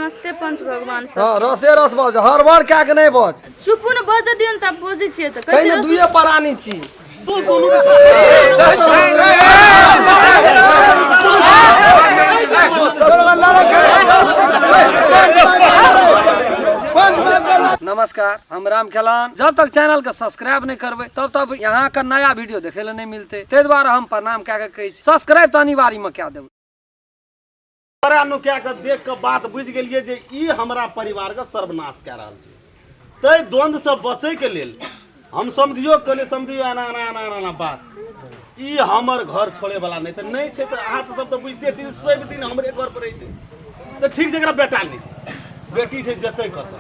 नमस्ते पंच भगवान सब। हाँ, रसे रस बज, हड़बड़ कए के नहि बज। चुपू ने, बजऽ दियौ ने तब बजै छियै तऽ कहै पहिने छियै। दुइए प्राणी छी। नमस्कार, हम राम खेलान। जब तक चैनल के सब्सक्राइब नहीं करबै तब तक यहाँ के नया वीडियो देखे ले नहीं मिलते, ताहि दुआरे हम प्रणाम कए के कहै छी, सब्सक्राइब तऽ अनिवार्य में कए देबै। बड़ा नुका के देख के बात बुझि गेलियै जे ई हमरा परिवार के सर्वनाश कए रहल छै। ताहि द्वंद्व से बचै के लेल हम समझियो कहलियै, समझियो एना एना एना एना एना बात, ई हमर घर छोड़े वाला नहि तऽ नहि छै। तऽ अहाँ तऽ सब तऽ बुझिते छी सब दिन हमरे घर पर रहै छै, तऽ ठीक छै, एकरा बेटा नहि छै, बेटी छै, जेतै कतऽ?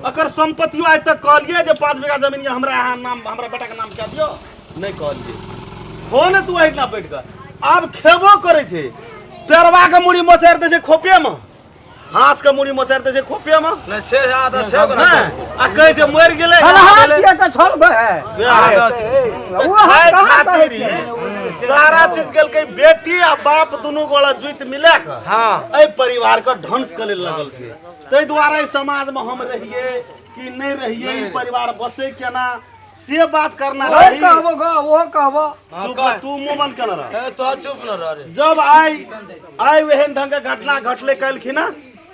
एकर सम्पत्तियो आइ तक कहलियै जे 5 बीघा जमीन यऽ हमरा, अहाँ नाम, हमरा बेटाके नाम कए दियौ? नहि कहलियै। हो ने तू एहिठिना बैठ कऽ आब खेबो करै छै, पेरवा के मुड़ी मोचारि दै छै खोपे मे, हास के मुड़ी मोचारि दै छै खोपे मे। नहि से आदत छै ओकरा। नहि, आ कहै छै मरि गेलै। फलाहार छियै तऽ छोड़बै। वएह आदत छै। ओ हम खाय कहाँ खातिर कहै ही सारा चीज केलकै। बेटी आ बाप दुनू गोड़ा जुति मिला कऽ एहि परिवार के ढंस के लेल लगल छै। ताहि दुआरे एहि समाज मे हम रहियै कि नहि रहियै, ई परिवार बचै केना, से बात करना ओहे चाही। कहबो ग, ओहो कहबो। चुप, तू मुंह बंद केने रह। ए, तो चुप न रह रे। जब आइ आइ एहन ढंग के घटना घटलै काल्हिखिना,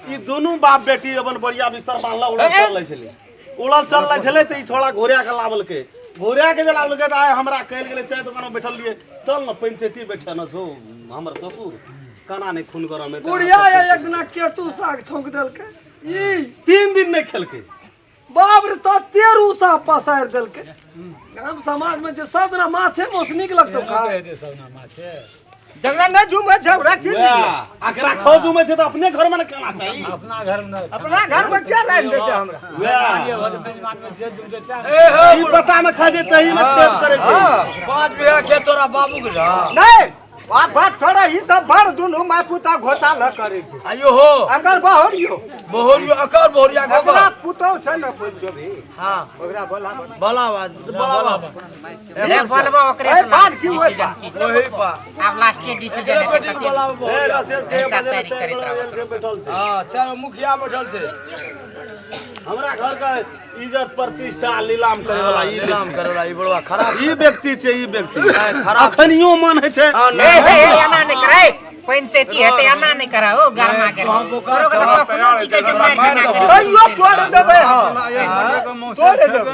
ई दुनू बाप बेटी अपन बढ़िया बिस्तर बान्हला उड़ल चल छलै, उड़ल चल छलै, तऽ ई छोड़ा घोरिया के लाबलकै। घोरिया के जे लाबलकै तऽ आइ हमरा कहल गेलै, चाय दोकान मे बैठल रहियै, चल ने पंचायती बैठे न छौ हमर ससुर, केना नहि खून गरम हेतै। बुढ़िया ये एक दिना केतु साग छौंक देलकै, ई 3 दिन नहि खेलकै। बाप रे, तते रूसा पसारि देलकै गाम समाज में, जे सब दिना माछे मांस नीक लगतौ खाय। जकरा नहि जुमै छै ओकरा की? वएह अकरा खो जुमै छै तऽ अपने घर मे ने खाना चाही। अपना घर मे क्या राखि देतै हमरा? वएह ई पता मे खा जे तही मे छेद करै छै। 5 बीघा खेत तोरा बाबू के छौ? नहि, आ बात छोड़ा, ई सब बड़ दुनू माय पुता घोटाला करै छै। आइयो हो। अकर बहरियो। बहुरियो, अकर बहुरिया के ओकरा पुतौ छै ने जो भी। हाँ। ओकरा बोला। बोला बात, बोला बात। ले बोलबो ओकरे ए से। बात की होय बा? वही पा। आब लास्टे डिसीजन हेतै बेटी कते। बोला ए बहुरिया। रसेश के पैसा बजे तैयारी चारि करैत गोरा रहब। आयल छै, बैठल छै। हाँ, चार मुखिया बैठल छै। हमरा घर के इज्जत प्रतिष्ठा लीलाम करे वाला ई नीलाम करे वाला ई बड़वा खराब ई व्यक्ति छै, ई व्यक्ति खराब। अखनियो मन होइ छै। हाँ, ए नहीं। हे हे, एना नहि करै, पंचायती हेतै, एना नहि करा ओ गरमा गरमी तोरो के तऽ कखनो की कहै छै मारि के ना करी। तैयो तोड़ देबै हम, तोड़ देबै।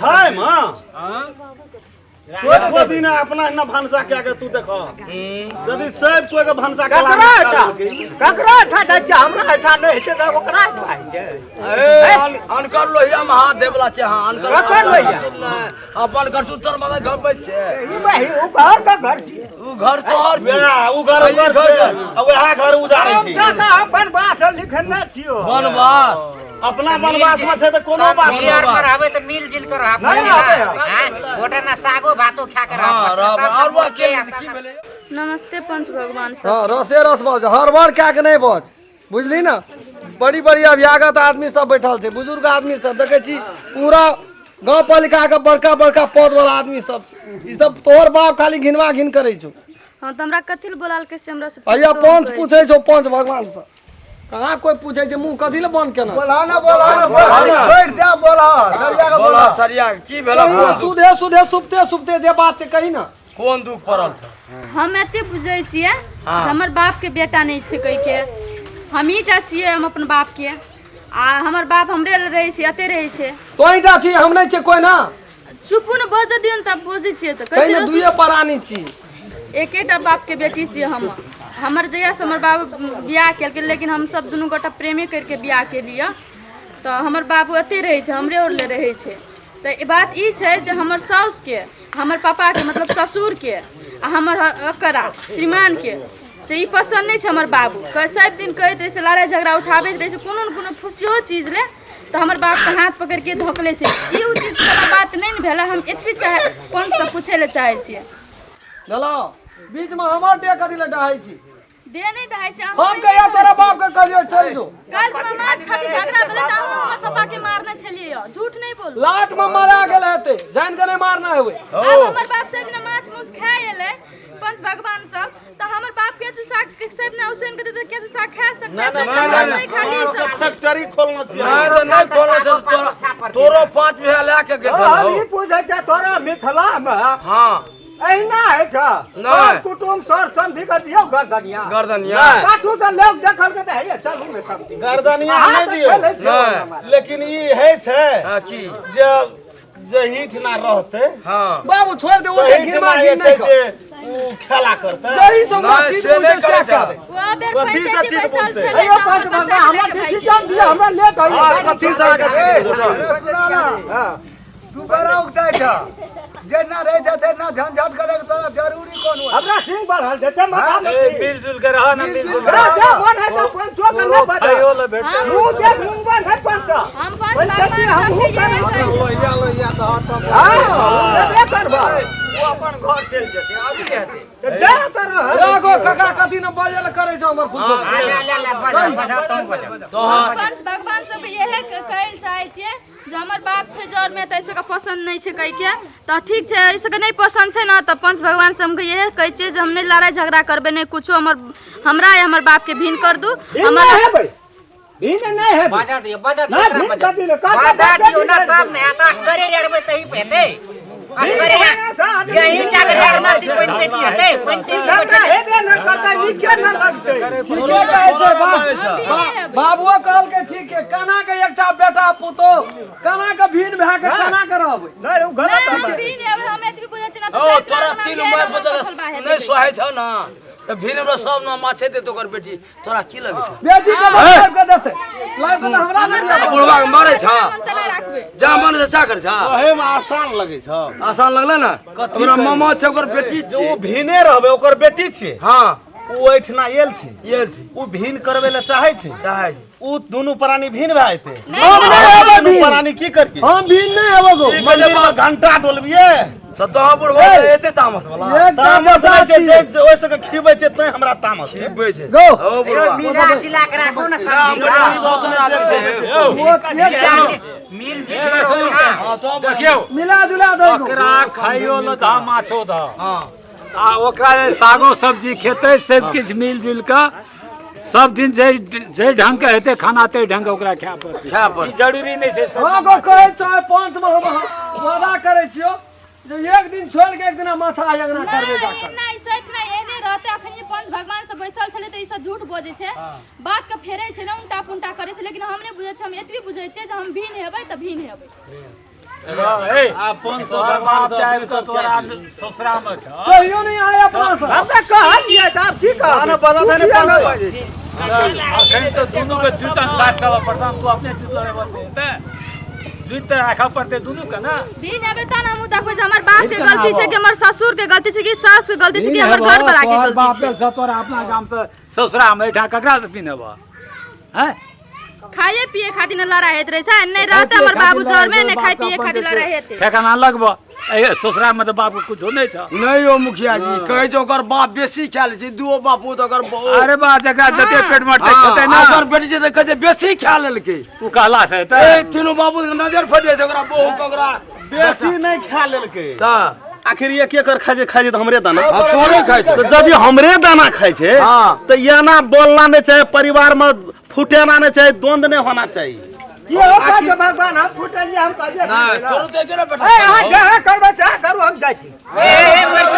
हाय माँ, एको दिन अपना एना भनसा कए के तू देख, यदि सब कोई के भनसा कला ककरा एठा, ककरा एठा जाइ छै? हमरा एठा नहि होइ छै तऽ ओकरा एठा होइ छै। ए, अनकर लोहिया में हाथ देवला छै। हाँ, अनकर ककर लोहिया? अपन घर सुतर माता घर बैठ छै। ई बही ओ घर के घर छियै। उ घर तोहर छै। वएह उ घर ई घर घर छै आ वएह घर उजारै हम छै। टाका हम बनवास लिखने छियो। वनवास। अपना वनवास में छै तऽ कोनो बात मिल नहि। आर पर रहबै तऽ मिल जुल कर रहब। नहि आबै हम। आँय, गोटे ना सागो भातो खा के हाँ, रहब। रहब। सब और तऽ वह के मुर्गे आ की साग- भेलै? नमस्ते पंच भगवान सब। हाँ, रसे रस बज, हड़बड़ कए के नहि बज, बुझली ने? बड़ी बड़ी अभ्यागत आदमी सब बैठल छै, बुजुर्ग आदमी सब देखै छी, पूरा गाँव पालिका के बड़का बड़का पद वाला आदमी सब। ई सब तोहर बाप खाली घिनवा घिन करै छौ। हाँ, तऽ हमरा कथी लए बोलालकै से हमरा से अइया पूछतो हम पंच कहै। पूछै छौ, पंच भगवान से कहाँ कोई पूछै छै? मुँह कथी लए बंद केना? बोला ना, बोला ना, बोला, बैठ जा, बोला सरिया के, बोला सरिया की भेल? सुधे सुधे सुपते सुपते जे बात छै कही ना। कोन दुख पड़ल छै? हम एते बुझै छियै जे हमर बाप के बेटा नहि छै कहि के, हमही टा छियै हम अपन बाप के, आ हमर बाप हमरे लग रहै छै, एते रहै छै। तोही टा छी, हम नहि छियै कोई ना। चुपू ने, बजऽ दियौ ने तब बजै छियै तऽ कहै कही ने। छियै। दुइए प्राणी छी। एकेटा बापके बेटी छियै हम। हमर जहियासँ हमर बाबू बियाह केलकै, लेकिन हमसभ दुनू गोटा प्रेमे करिके बियाह केलियै, तऽ हमर बाबू एते रहै छै, हमरे ओर ले रहै छै। तऽ ई बात ई छै जे हमर साउसके, हमर पापाके मतलब ससुरके, आ हमर ओकरा श्रीमानके से ई पसन्द नहि छै। हमर बाबू सब दिन कहैत रहै छै, लड़ाइ झगड़ा उठाबैत रहै छै कोनो ने कोनो फुसियो चीज ले, तऽ हमर बापके हाथ पकड़िके धोकले छै। ई उचित वला बात नहि ने भेलै। हम एतबी चाहे कोनसँ पूछै लए चाहै छियै। भेलौ, बीच में हमर डे कथी लए डहै छी? दे नहि दहै छै। हम कहिया तोरा बाप के कहलियौ चलि जो? काल्हि खुना माछ खातिर झगड़ा भेलै तऽ अहाँ हमर पापा के मारने छलियै यौ, झूठ नहि बोलू। लाट में मारा गेल हेतै, जानि के नहि मारना हेबै। आब हमर बाप सब दिना माछ मांस खाय एलै पंच भगवान सब, तऽ हमर बाप के चुसा के सब ने उसन के देते केसु साग खा सकते सब नहीं खाली सब छै। फैक्ट्री खोलना छियै। नहि तऽ नहि खोलने छै तोरा, तोरो 5 बीघा लए के गेल हम छलौ। ई पूछै छियै तोरा मिथिला मे हाँ एहिना होइ छ? नहि। कुटुम सर समधि के दियौ गर्दनिया। गर्दनिया। पाछू से लोग देखल के तऽ हैया चलू ने समधि। गर्दनिया अहाँ नहि तऽ दियौ। खेलै छियै नहि। हमरा। लेकिन ई है छै हाँ की जे जहीठना रहतै हाँ बाबू छोड़ दे, ओ तहीठना घिरमा जे घिन छै नहि कर। से उ खेला करतै। जरी से ओकरा नहि, चीज से नहि बुझतै सएह करै छै। कह दे। ओ बेर कथी से पंचायती चीज बैसल बुझतै? छलै अयो तऽ हमर पंच बच्चा भगवान हमरा के भागि गेल। डिसीजन दिअ, हमरा लेट होइया। हाँ, कथी से अहाँके चीज बुझतै? सुना ना, हाँ। तू बड़ा उगताइ छ, जेना रहै छ तेना झंझट करे के तोरा जरूरी कोन होय? हमरा सिंह बढ़ल जे छै माथा मे सिंह। मिलजुल के रह ना, मिलजुल के हमरा जे मन है से पंचो के नहि बजल। खाइयो ले भेटतै। मुँह देख मुँह है पंच। हम पंच पंचायती भगवान हमहूँ सबके इएह करब। कहै छी। लोहिया लोहिया कहत तऽ हाँ, लेबे करबह। ओ अपन घर चलि जेतै, आब की हेतै? तऽ जा तऽ रहल। राखो काका कथी ने बजल करै छै हमर कुछो। ले ले ले बजा बजा तुम बजा। तोहर पंच भगवान सबके इएह कहै लए चाहै छियै जे हमर बाप छै जरमे तऽ एहि सबके पसन्द नहि छै कहिके, तऽ ठीक छै एहि सबके नहि पसन्द छै ने तऽ पंच भगवान से हम इएह कहै छियै जे हम नहि लड़ाइ झगड़ा करबै, नहि कुछो, हमर हमरा या हमर बापके भिन्न कर दू। भिन्न हमर नहि हेबै, भिन्न नहि हेबै। बजा दियो बजा दियो ना, ओकरा भिन्न बजा। कथी ले? कथी बजा बजा दियो ना दियो? तब ने आता असगरे रेड़बै तही पे हेतै। असगरे भिन्न होना से आदमी यही टा के रेड़ना से पंचायती हेतै, पंचायती झगड़ा बैठल हेबे नहि करतै, नीके नहि लगतै। ठीके कहै छै बाबुओ कहलकै ठीक है, केना के एकटा बेटा पुतोह केना के भिन्न भए के केना के रहबै? नहि, ओ गलत नहि, हम बात। भिन्न हेबै, हम एतबी बुझै छियै ना तऽ ओ साइड तोरा लगना तीन इएह माय हमर पुतोह सफल बा हेतै। नहि सोहाइ छौ ना तऽ भिन्न हमरा सब ना माछे देत ओकर बेटी, तोरा की लगै छौ? बेटी के लाइव के देतै, लाइव के तऽ हमरा नहि दिअ। बुढ़वा के मारै छ, मन तऽ नहि राखबै। जा मन से चा कर छ। ओहे मे आसान लगै छ। आसान लगलै ना? हमरा मामा छै ओकर बेटी जे ओ छै। भिने रहबै ओकर बेटी छियै। हाँ ओ एहिठिना आयल छै। आयल छै। ओ भिन्न करबै लए चाहै छै। चाहै छै। ओ दुनू प्राणी भिन्न भए जेतै। हम नहि हेबै दुनू भिन्न। प्राणी की करतै? हम भिन्न नहि हेबै गो। मंदिर पर घंटा डोलबियै। सतह बुढ़वा एते तामस वाला। एकटा तामस बेटा नहि छै, छियै। जे ओहि सबके खिबै छै तैं हमरा तामस छै। खिबै छै। गो। ओ बुढ़वा। मिला जिला के राखो ना समधी। मिल जुल के रहू ना। देखियौ मिला जुला दै गो। ओकरा खाइयो ल दह माछो दह आ ओकरा जे सागो सब्जी खेतै सब किछु मिल जुल के सब दिन जे जे ढंग के हेतै खाना तै ढंग के ओकरा खाय पड़तै। खाय पड़तै। ई जरूरी नहि छै सब। हँ गो कहै छै पंच मे हम वादा करै छियौ जे एक दिन छोड़ के एक दिना माछा अंगना करबे नहि, जाकर। नहि, सच नहि, एहने रहतै। अखन जे पंच भगवान सब बैसल छलै तऽ ई सब झूठ बजै छै, बात के फेरै छै ने, उनटा पुनटा करै छै, लेकिन हम नहि बुझै छियै, हम एतबी बुझै छियै जे हम भिन्न हेबै तऽ भिन्न हेबै। ए, आ पंच सब तोहर भगवान बाप सब जाबि अपने कऽ सब तोरा कए दियौ। ससुरा मे छौ। कहियो नहि आय अपना सब। हमरा कहलियै तऽ आब की कहब? ना, बता दे ने तू किया पंच। नहि बजै छी? अखन तऽ दुनू के जूत अनुसार चलऽ पड़तौ, तू अपने जूत लड़ेबऽ तऽ हेतै। जूत तऽ राखऽ पड़तै दुनू के ना। भिन्न हेबै तहन हमहूँ देखबै जे हमर बाप के भिन्न गलती छै केना कि हमर ससुर के गलती छै कि सास के गलती छै कि हमर घर वाला के तोहर गलती बाप छै। छौ तोरा अपना गाम से ससुरा मे एहिठाम ककरा से पिनेबऽ? हैं? खाइए पिए खातिर ने लड़ाइ होइत रहै छै, नहि रहतै हमर बाबू जरमे, नहि खाइ पिए खातिर लड़ाइ हेतै। ठेकाना लगबऽ ए ससुरा मे तऽ बाप के कुछो नहि छौ। नहि यौ मुखिया जी, कहै छै ओकर बाप बेसी खा लै छै, दूओ बापू तऽ ओकर बहु। अरे बा जकरा जते पेट मरतै हाँ, खेतै ना। ओकर बेटी छै तऽ कहै छै बेसी खा लेलकै। तू कहला से हेतै? ए तीनू बाबू के नजर फटि जाइ छै ओकरा बहु के ओकरा। बेसी नहि खा लेलकै। तऽ आखिर एक एकर खाइ छै, खाइ छै तऽ हमरे दाना। हाँ, तोरे खाइ छै। तऽ यदि हमरे दाना खाइ छै हाँ। तऽ एना बोलना नहि चाही, परिवार मे फुटेना नहि चाही, द्वंद नहि होना चाही। की हो पंच भगवान, हम फुटलियै, हम कहलियै नहि तोरो तऽ एके ने बेटा। ए, अहाँ जहाँ करबै सएह करू, हम जाइ छी। ए ए बैठ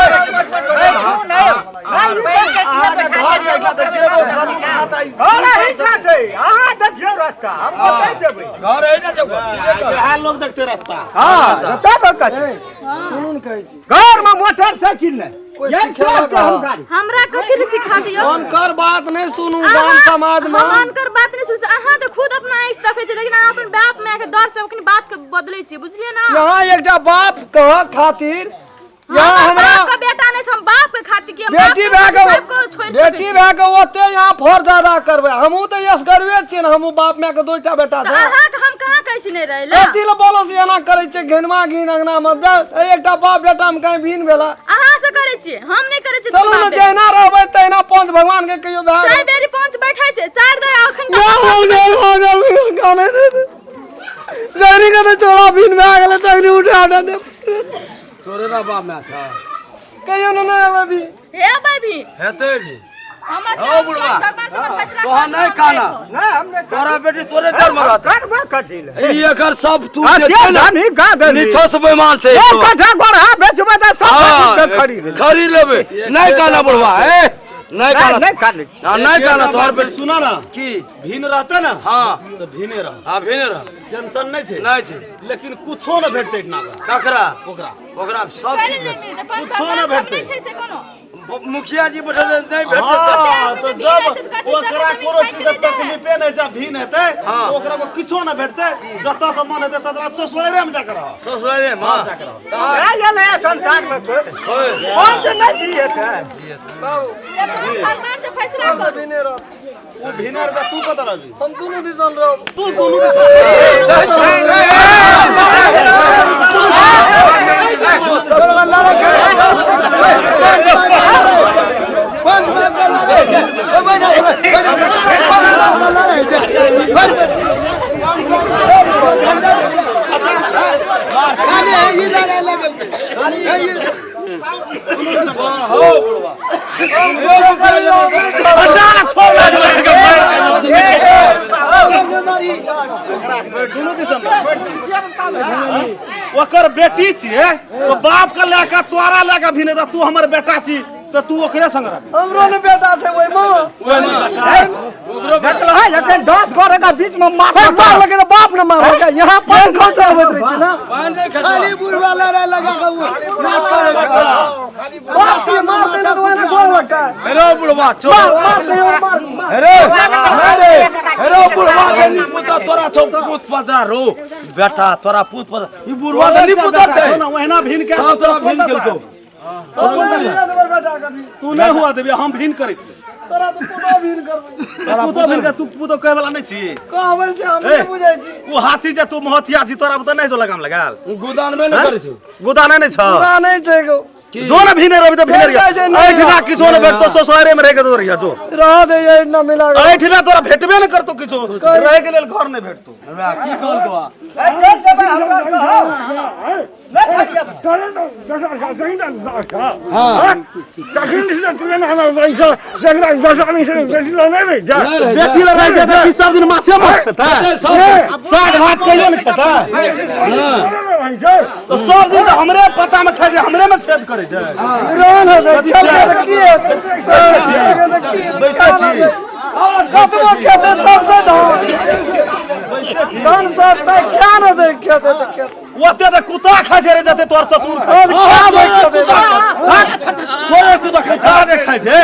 हमरा हिस्सा छै, अहाँ देखियौ रास्ता, हम ओतै जेबै। घर है ना जब इएह लोग देखते रास्ता। हँ, तब कथी? सुनू ने कहै छी। घर मे मोटरसाइकिल नहि, कोइ एक सिखेलक के हम हँ? गाड़ी। हमरा कथी लए सिखा दियौ? अनकर बात नहि सुनू गाम समाज मे। हम अनकर बात नहि सुनै छी, अहाँ तऽ खुद अपना आँखि देखै छी, लेकिन अहाँ अपन बाप माय के डर से ओखनी बात के बदलै छी, बुझलियै ना? यहाँ एकटा बाप कह खातिर यहाँ हमर हमरा बाप के बेटा नहि छै, हम बाप के खातिर कि हम बाप बेटी के भए खातिर सबके के छोड़ि सकै बेटी छी। भए के ओते यहाँ फर्ज अदा करबै, हमहूँ तऽ असगरवे छियै ने, हमहूँ बाप माय के दूटा बेटा तऽ छै। अहाँके हम कहाँ कहै छी नहि रहै लए? कथी लए बोलो से एना करै छै घिनमा घिन अंगना मे, एकटा बाप बेटा मे कहीं भिन भेला। अहाँ से करै छियै, हम नहि करै छियै। चलू ने जहिना रहबै तहिना पंच भगवान के कहियो भए चारि बेरी पंच बैठै छै, चारि दे अखन तक। जहनी के तऽ चोरा भिन भए गेलै तखनी उठा उठा दे। तोरे ना बाप माय छौ। कहियो ने नहि हेबै भी। हेबै भी। हेतै भी। हमर हो बुढ़वा। भगवान से हमर फैसला तोहा कर नहीं खाना। नहीं हमने तोरा बेटी तोरे जर में रहत करबे कथी ले ई एकर सब तू हाँ, जे से छै ना धनी गा देली। निछस बेईमान छै एक कट्ठा गोरहा बेचबै तऽ सब हाँ, खरीद के खरीद लेबै। खरीद लेबै नहीं काना बुढ़वा ए नहीं नहीं काना नहीं काने हाँ, नहीं काना तोहर बेटी सुना ना की भिन्न रहते ना हाँ तऽ भिने रह हाँ भेने रह टेंशन नहीं छै नहीं छै लेकिन कुछो न भेटतै एहिठिना ककरा ओकरा ओकरा सब पहिले नहि मिलतै पर कुछो भगवान नहि सब भेटतै। नहि छै से कोनो मुखिया जी बैठल छै, नहीं भेटतै हाँ, तऽ आदमी जब तऽ भीन छै, तऽ ओकरा कथी कोनो जमीन चीज के फाटि नहि तकलीफे नहि छै भिन हेतै हाँ। तऽ ओकरा को किछो नहि भेटतै जतऽ से मन हेतै ततरा ससुरारे मे जाके रह ससुराले मां जाके रह नहीं गेलै संसार में कोइ कोन जे नहीं जियत है से भगवान से फैसला करू भिने रह ओ भिने रहतै तू कतऽ रहबी हम दुनू दिसन रहब तू दुनू पंच बाप के लड़ाई छै। ओ बैठ, बैठ, बैठ, पंच बाप के लड़ाई छै। बैठ, बैठ। खाली है ई लड़ाई लगल छै। है ई- ओकर बेटी छियै तो बाप के लए कऽ तोरा लए कऽ भिने तऽ तू हमर बेटा छी तऽ तू ओकरे संग रहबी हमरो ने बेटा छै ओहिमे देखलो है जखन 10 गोरे के बीच में मार मार लगे तऽ बाप ने मारलकै यहाँ पान खर्चा होइत रहै छै ना खाली बुढ़वा लड़ाई लगा के उ नाश करै छै। बाप के मारते ने तऽ ओहिना गोर लगतै हेरो बुढ़वा चोर मार मार दे और मार मार हेरो हेरे हेरो बुढ़वा के नी पुता तोरा छौ पूत पदरा रो बेटा तोरा पूत पदरा ई बुढ़वा के नी पुता छै ना ओहिना भिन के तब तोरा भिन केलको देबै बेटा कभी तू नहि हुआ देबी हम भिन करै छियै तोरा तऽ पुतो भीन करबै तू तो भिन के तू पुतो कहै वाला नहि छी कहबै से हम नहि बुझै छी ओ हाथी जे तू महतिया छी तोरा तऽ नहि छौ लगाम लगाल गोदान में नहीं करै छै गोदा नहि ने छौ पूरा नहि छै गो जो ने भिने रहबी तऽ भिने जाइ छै, नहि एहिठिना किछो ने भेटतो ससुरारे मे रहि के तो रहिया जो रह दे एहिना मिला के एहिठिना तोरा भेटबे ने करतो किछो रहै के लेल घर नहि भेटतो की कहलको चल जेबै हमरा कहौ बेटी लग रहै छै तऽ की सब दिन माछे माछ खेतै साग भात कहियो ने खेतै तऽ सब दिन तऽ हमरे पता मे खाइ छै हमरे मे छेद करै छै रोन हेतै खेलकै तऽ की हेतै खेलकै तऽ की हेतै बैठे छी कतबो खेतै सब तऽ धान धान सब तऽ क्या ने दै खेतै तऽ खेतै ओते तऽ कुत्ता खाइ छै रे जते तोहर ससुर खाइ छै। क्या दै खेतै तोरे कुत्ता खाइ छै सागे खाइ छै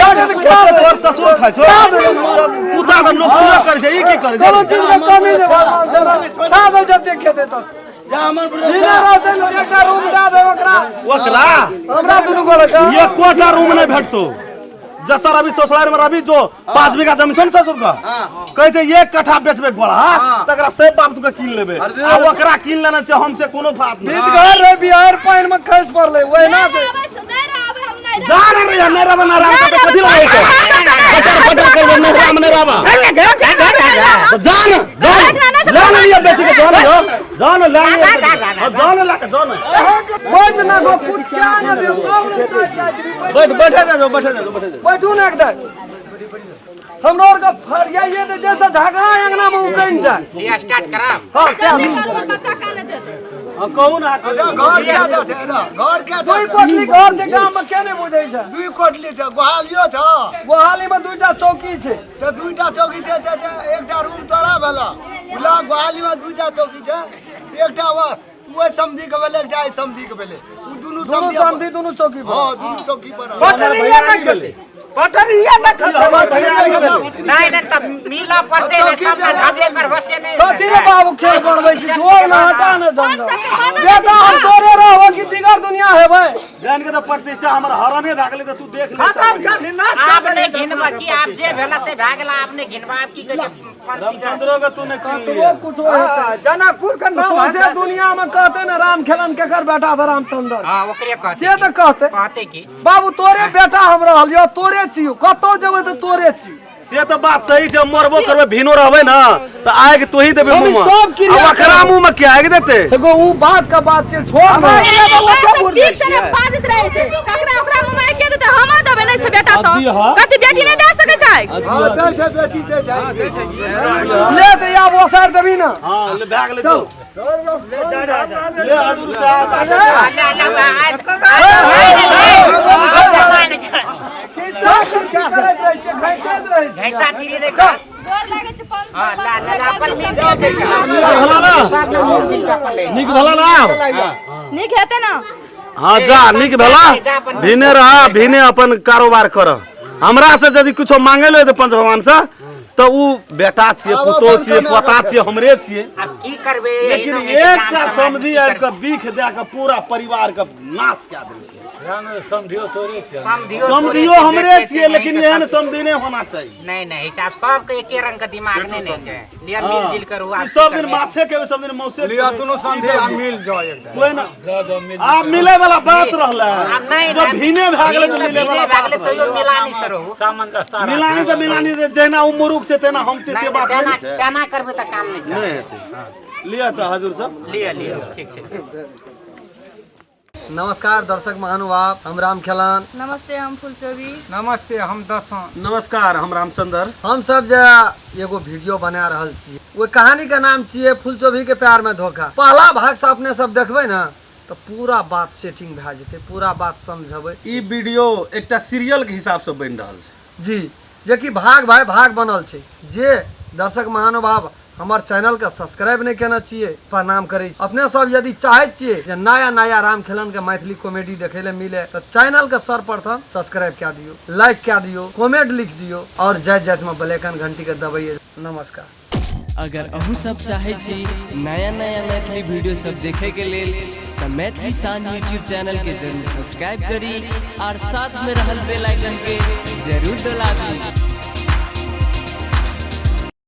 तोहर ससुर खाइ छौ कुत्ता तऽ लोक पूरा करै छै ई की करै छै कोनो चीज के कमी छै भगवान देना खा दे जते खेतै तत जा हमर बिना रहतै ने तऽ एकटा रूम दए दे ओकरा ओकरा हमरा दुनू गोरे के एकोटा रूम नहि भेटतो जतऽ रवि ससुराल में रवि जो 5 बीघा जमीन छौ ने ससुर के कहै छै 1 कट्ठा बेचबे गोला तकरा सब बाप तुके कीन लेबै आ ओकरा कीन लेना छै हमसे कोनो बात बीत नहि गेल रे बिहार पानि में खसि पड़लै ओहिना नहि छै रहबै से नहि रहबै हम नहि जा रहबै रे नहीं रहबै ना राम के कथी लगै छै फटर फटर करबै नहीं राम नहीं रहबै जा न जा ले ने लिअ बेटी के जान यो जान ले लिअ जान ला के जान बैठ ना गो कुछ क्या ना दे तब ने जाइ छी बैठ बैठे जा बैठे जा बैठे जा बैठू ने एकदम हमरो आर के फरियाइए तऽ जैसे झगड़ा अंगना में उकैन जाए लिया स्टार्ट कराब हाँ जल्दी करू हमर बच्चा काने देतै हां कहू ना अच्छा, घर केटा छै रे? घर केटा दुई छै? कोठली घर छै गाम में के नहि बुझै छै दुई कोठली छै गोहालियो छ गोहाली में दुईटा चौकी छै तऽ दुईटा चौकी छै तऽ तऽ एकटा रूम तोरा भेल बुझला गोहाली में दुईटा चौकी छै एकटा ओहि समधी के भेलै एकटा एहि समधी के भेलै ओ दुनू दुनू समधी समधी दुनू चौकी पर हँ दुनू चौकी पर पटरिया न गेलै पटरिया न खसबै नहीं नहीं तब मिला पड़ते ने सब ने झाजे करबो से नहीं कथी रे बाबू खेल बनबै छी जोर न हटा न धंधा बेटा हम तोरे रहबो कि दिगर दुनिया हेबै जान के तऽ प्रतिष्ठा हमर हरने भए गेलै तऽ तू देख ले खत्म कर ना आप नहीं घिनबा की आप जे भेला से भए गेला आप नहीं घिनबा आप की कहै छै पंची का रामचंद्रो के तू नहीं चिन्हली कतबो कुछो हेतै जनकपुर के नाम सौंसे दुनिया में कहते ने राम खेलन केकर बेटा था रामचंद्र हां ओकरे कहते से तऽ कहते कहते की बाबू तोरे बेटा हम रहलियो तोरे छियो कतौ जेबै तऽ तोरे छियो से तऽ बात सही छै मरबो करबै भिनो रहबै ना तऽ आगि तोही देबै हम मुँह में सब क्रिया आ ओकरा मुँह में के आगि देतै एगो उ बात का बात छै छोड़ ने ठीक से ने बाजैत रहै छै ककरा ओकरा मुँह में के देतै हम देबै नहि छै बेटा तऽ कथी बेटी नहि दए सकै आगि। हां, दै छै बेटी, दै छै। ले तऽ आब ओसार देबी ना। हां, ले भए गेलै, चल ले हजूर साहब। ले ले आज करैत रहै छियै, घैचैत रहै छियै। घैचा तीरी नहीं कर। गोर लागै छै पंच। हां, ला ला ला, अपन मिल भला ना, नीक भला ना आब? नीक हेतै ना? हाँ, जा, नीक भेला, भिने रह, भिने अपन कारोबार कर। हमरा से यदि कुछो मांगे ले तऽ पंच भगवान से तऽ उ बेटा छियै, पुतोह छियै, पोता छियै, हमरे छियै। अब की करबे? लेकिन एकटा समधि आबि कऽ बिख दए कऽ पूरा परिवार के नाश कए देलकै। समझियो तोरे छै। समधियो हमरे छियै, लेकिन एहन समधि नहि होना चाही। नहीं नहीं, हिसाब सबके एके रंग के दिमाग नहीं नहीं छै। लिया, मिल जुल कर हुआ। ई सब दिन माछे खेबै, सब दिन मौसे लिअ, दुनू समधी मिल जाओ एकटा। कोई ना, आब मिले वाला बात रहलै। आब नहीं। जब भीने भए गेलै तऽ मिले भीने वाला भए गेलै बात तैयो मिला नहीं सरो। सामंजस्यता। मिलानी तऽ मिलानी, जहिना ओ मुरुख छै तेना हम छै, से बात तेना नहि छै। तेना करबै तऽ काम नहीं नहि हेतै। लिअ तऽ हजूर सब। लिअ लिअ, ठीक छै। नमस्कार दर्शक महानुभाव, हम राम खेलान। नमस्ते, हम फुलचोबी। नमस्ते, हम दसों। नमस्कार, हम रामचंद्र। हम सब जे एगो वीडियो बना रहल छी, ओहि कहानी के नाम छियै फुलचोभी के प्यार में धोखा। पहला भाग से अपने सब देखबै ने तऽ पूरा बात सेटिंग भए जेतै, पूरा बात समझबै। ई वीडियो एकटा सीरियल के हिसाब से बनि रहल छै। जी, जेकि भाग भाई भाग बनल छै। जे दर्शक महानुभाव हमर चैनल के सब्सक्राइब नहि केने छियै, प्रणाम करै छी। अपने सब यदि चाहै छियै जे नया नया राम खेलन के मैथिली कॉमेडी देखै लए मिले तऽ चैनल के सर्वप्रथम सब्सक्राइब कए दियौ, लाइक कए दियौ, कमेंट लिख दियौ और जाइत जाइत में बेल आइकन घंटी के दबैयै। नमस्कार। अगर अहूँ सब चाहै छी नया नया मैथिली वीडियो सब देखे के लेल तऽ मैथिली शान यूट्यूब चैनल के जरूर सब्सक्राइब करी और साथ में रहल बेल आइकन के